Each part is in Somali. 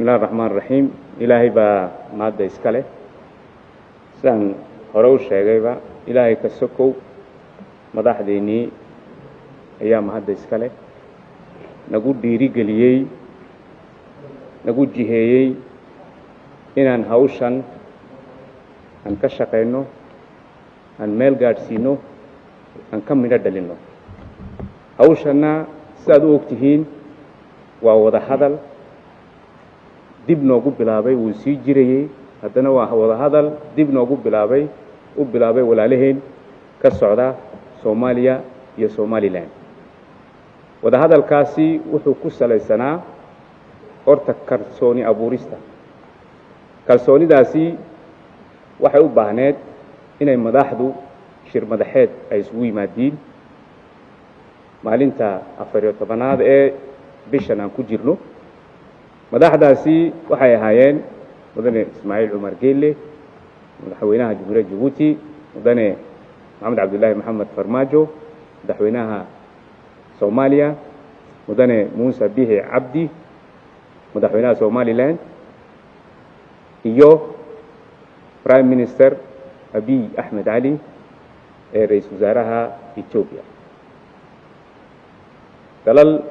Bismi illahi raxmaan raxiim. Ilaahay baa maadda iska leh. Sidaan hore u sheegayba, Ilaahay ka sokow madaxdeennii ayaa mahadda iska leh, nagu dhiirigeliyey, nagu jiheeyey inaan hawshan aan ka shaqayno, aan meel gaadhsiino, aan ka midho dhalinno. Hawshanna sidaad u og tihiin waa wada hadal dib noogu bilaabay. Wuu sii jirayey, haddana waa wada hadal dib noogu bilaabay, u bilaabay walaalaheen ka socda Soomaaliya iyo Somaliland. Wada hadalkaasi wuxuu ku salaysanaa horta kalsooni abuurista. Kalsoonidaasi waxay u baahneed inay madaxdu shir madaxeed ay isugu yimaadiin maalinta 14aad ee bishan aan ku jirno. Madaxdaasi waxay ahaayeen Mudane Ismaaciil Cumar Geelle, madaxweynaha Jamhuuriyadda Jabuuti, Mudane Maxamed Cabdillaahi Maxamed Farmaajo, madaxweynaha Soomaaliya, Mudane Muuse Biixi Cabdi, madaxweynaha Somaliland, iyo Prime Minister Abiy Axmed Cali ee ra-iisul wasaaraha Etoobiya. Dalal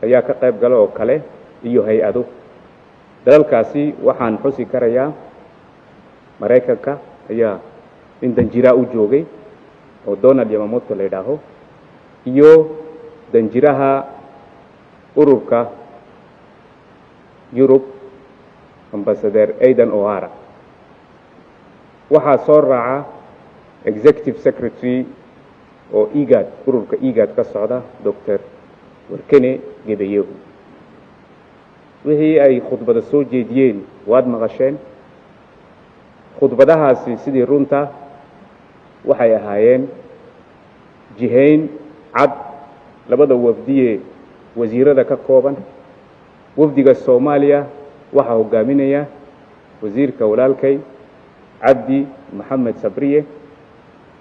ayaa ka qayb gala oo kale iyo hay-ado. Dalalkaasi waxaan xusi karayaa Maraykanka ayaa nin danjiraa u joogay oo Donald Yamamoto la yidhaaho, iyo danjiraha ururka Yurub, Ambassador Aidan O'Hara. Waxaa soo raaca executive secretary oo IGAD, ururka IGAD ka socda, Doctor Workneh Gebeyehu. Wixii ay khudbada soo jeediyeen waad maqasheen. Khudbadahaasi sidii runta waxay ahaayeen jihayn cad labada wafdiye wasiirada ka kooban. Wafdiga Soomaaliya waxaa hogaaminaya wasiirka walaalkay Cabdi Maxamed Sabriye,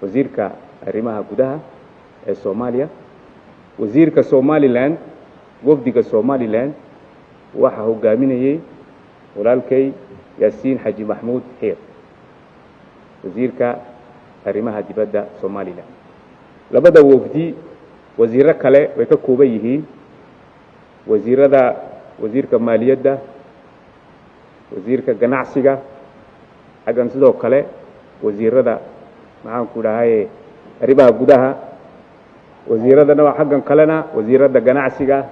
wasiirka arrimaha gudaha ee Soomaaliya. Wasiirka Somaliland, wafdiga Somaliland waxaa hogaaminayey walaalkay Yaasiin Xaji Maxmuud Xiir, wasiirka arrimaha dibadda Somaliland. Labada wafdi wasiiro kale way ka kooban yihiin: wasiirada, wasiirka maaliyadda, wasiirka ganacsiga xaggan, sidoo kale wasiirada, maxaan ku dhahaye, arrimaha gudaha, wasiiradana xaggan kalena wasiirada ganacsiga,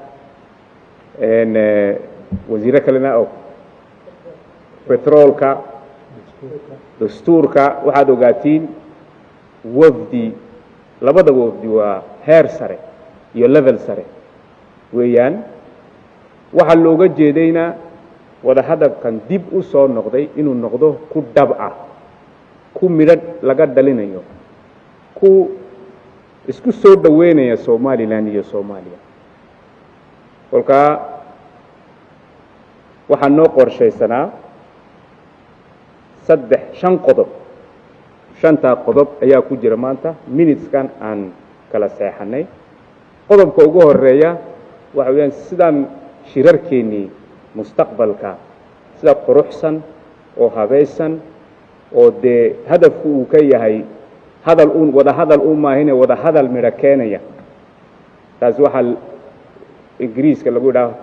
wasiiro kalena oo petroolka, dastuurka. Waxaad ogaatiin wafdi, labada wafdi waa heer sare iyo level sare weeyaan. Waxaa looga jeedayna wada hadalkan dib u soo noqday inuu noqdo ku dhab ah, ku midho laga dhalinayo, ku isku soo dhoweynaya Somaliland iyo Soomaaliya. Kolkaa waxaa noo qorshaysanaa saddex, shan qodob. Shantaa qodob ayaa ku jira maanta minuteskan aan kala seexanay. Qodobka ugu horeeya waxa weeyaan sidaan shirarkeennii mustaqbalka sida quruxsan oo habaysan oo dee hadafku uu ka yahay hadal uun, wada hadal u maahine, wada hadal midho keenaya. Taasi waxaa Ingiriiska lagu yidhaha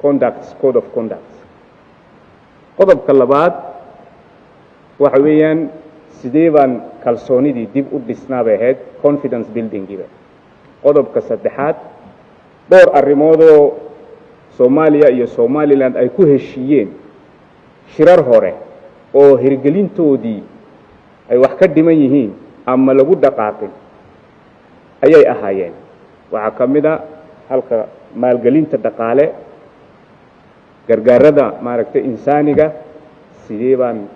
conducts, code of conduct. Qodobka labaad waxa weeyaan sidee baan kalsoonidii dib u dhisnaa bay ahayd, confidence buildingiiba. Qodobka saddexaad, dhowr arrimoodoo Soomaaliya iyo Somaliland ay ku heshiiyeen shirar hore oo hirgelintoodii ay wax ka dhiman yihiin ama lagu dhaqaaqin ayay ahaayeen. Waxaa ka mid a halka maalgelinta dhaqaale, gargaarada maaragtay insaaniga, sidee baan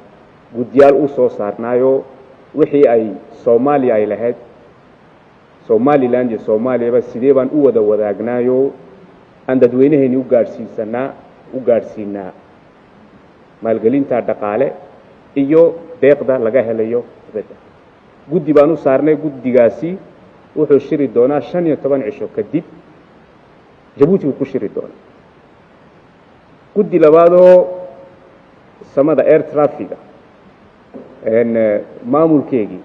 guddiyaal u soo saarnaayoo wixii ay Soomaaliya ay lahayd, Somaliland iyo Soomaaliyaba sidee baan u wada wadaagnaayoo aan dadweynaheeni u gaadhsiisanaa, u gaadhsiinaa maalgelinta dhaqaale iyo deeqda laga helayo dibadda. Guddi baan u saarnay. Guddigaasi wuxuu shiri doonaa 15 cisho kadib, Jabuuti buu ku shiri doonaa. Guddi labaadoo samada air traffic-ga maamulkeegii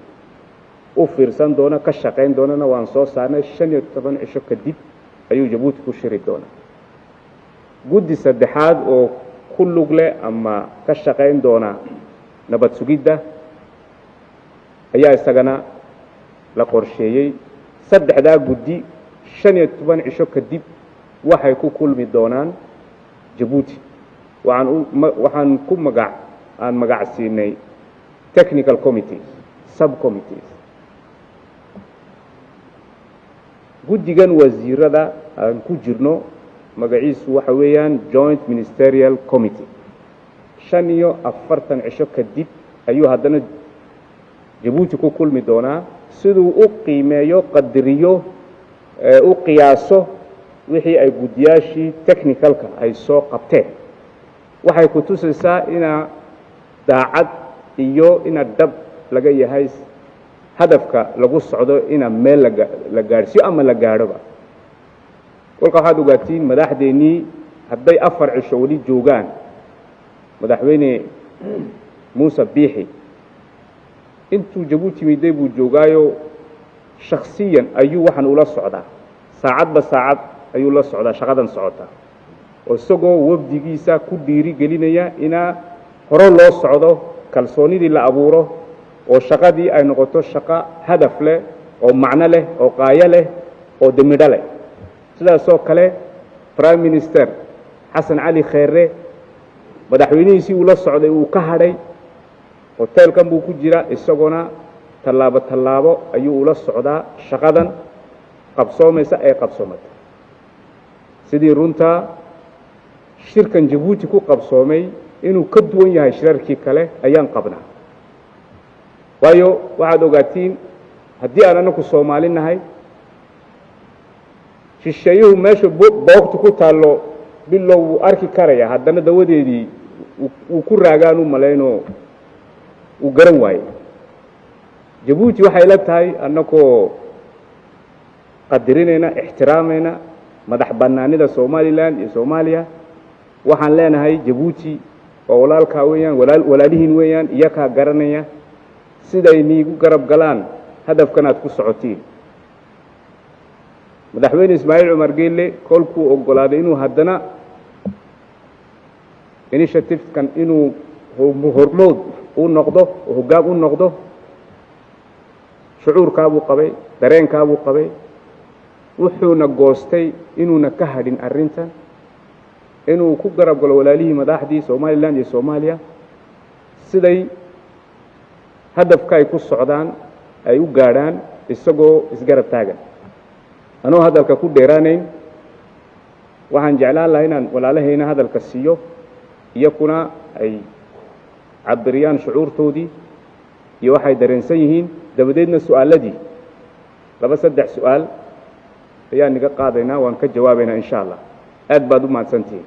u fiirsan doona, ka shaqayn doonana waan soo saarnay. 15 cisho kadib ayuu Jabuuti ku shiri doonaa. Guddi saddexaad oo ku lug leh ama ka shaqayn doona nabad sugidda ayaa isagana la qorsheeyey. Saddexdaa guddi 15 cisho kadib waxay ku kulmi doonaan Jabuuti. Waxaan u waxaan ku magac aan magac siinay technical committees, sub committees. Guddigan wasiirada aan ku jirno magaciisu waxa weeyaan Joint Ministerial Committee. 45 cisho kadib ayuu haddana Jabuuti ku kulmi doonaa, siduu u qiimeeyo, qadariyo, u qiyaaso wixii ay guddiyaashii technicalka ay soo qabteen. Waxay ku tusaysaa inaa daacad iyo ina dhab laga yahay hadafka lagu socdo, ina meel la gaadhsiiyo ama la gaadhoba. Kolka waxaad ogaatiin, madaxdeennii hadday 4 cisho weli joogaan, Madaxweyne Muuse Biixi intuu Jabuuti miday buu joogaayo, shaksiyan ayuu waxaan ula socdaa, saacadba saacad ayuu la socdaa shaqadan socota, oo isagoo wafdigiisa ku dhiiri gelinaya inaa hore loo socdo, kalsoonidii la abuuro, oo shaqadii ay noqoto shaqo hadaf leh oo macno leh oo qaayo leh oo demidho leh. Sidaasoo kale Prime Minister Xasan Cali Kheere madaxweynihiisii uu la socday uu ka hadhay, hoteelkan buu ku jira, isagoona tallaabo tallaabo ayuu ula socdaa shaqadan qabsoomaysa ee qabsoomata. Sidii runtaa shirkan Jabuuti ku qabsoomay inuu ka duwan yahay shirarkii kale ayaan qabnaa, waayo waxaad ogaatiin haddii aan anaku Soomaali nahay, shisheeyuhu meesha boogta ku taallo bilow wuu arki karaya, haddana dawadeedii wuu ku raagaan u malaynoo uu garan waayey. Jabuuti waxay la tahay, annagoo qadarinayna, ixtiraamayna madax bannaanida Somaliland iyo Soomaaliya, waxaan leenahay Jabuuti waa walaalkaa weeyaan, walaalihiin weeyaan, iyakaa garanaya siday niigu garab galaan hadafkan aad ku socotiin. Madaxweyne Ismaaciil Cumar Geelle kolkuu oggolaaday inuu haddana initiativekan inuu hormood u noqdo oo hoggaan u noqdo, shucuurkaabuu qabay, dareenkaabuu qabay, wuxuuna goostay inuuna ka hadhin arrintan, inuu ku garab galo walaalihii madaxdii Somaliland iyo Soomaaliya, siday hadafka ay ku socdaan ay u gaadhaan, isagoo isgarab taagan. Anoo hadalka ku dheeraanayn, waxaan jeclaan lahaa inaan walaalahayna hadalka siiyo, iyakuna ay cabiriyaan shucuurtoodii iyo waxay dareensan yihiin. Dabadeedna su-aaladii, laba saddex su-aal ayaan niga qaadaynaa, waan ka jawaabaynaa insha Allah. Aad baad u mahadsantihiin.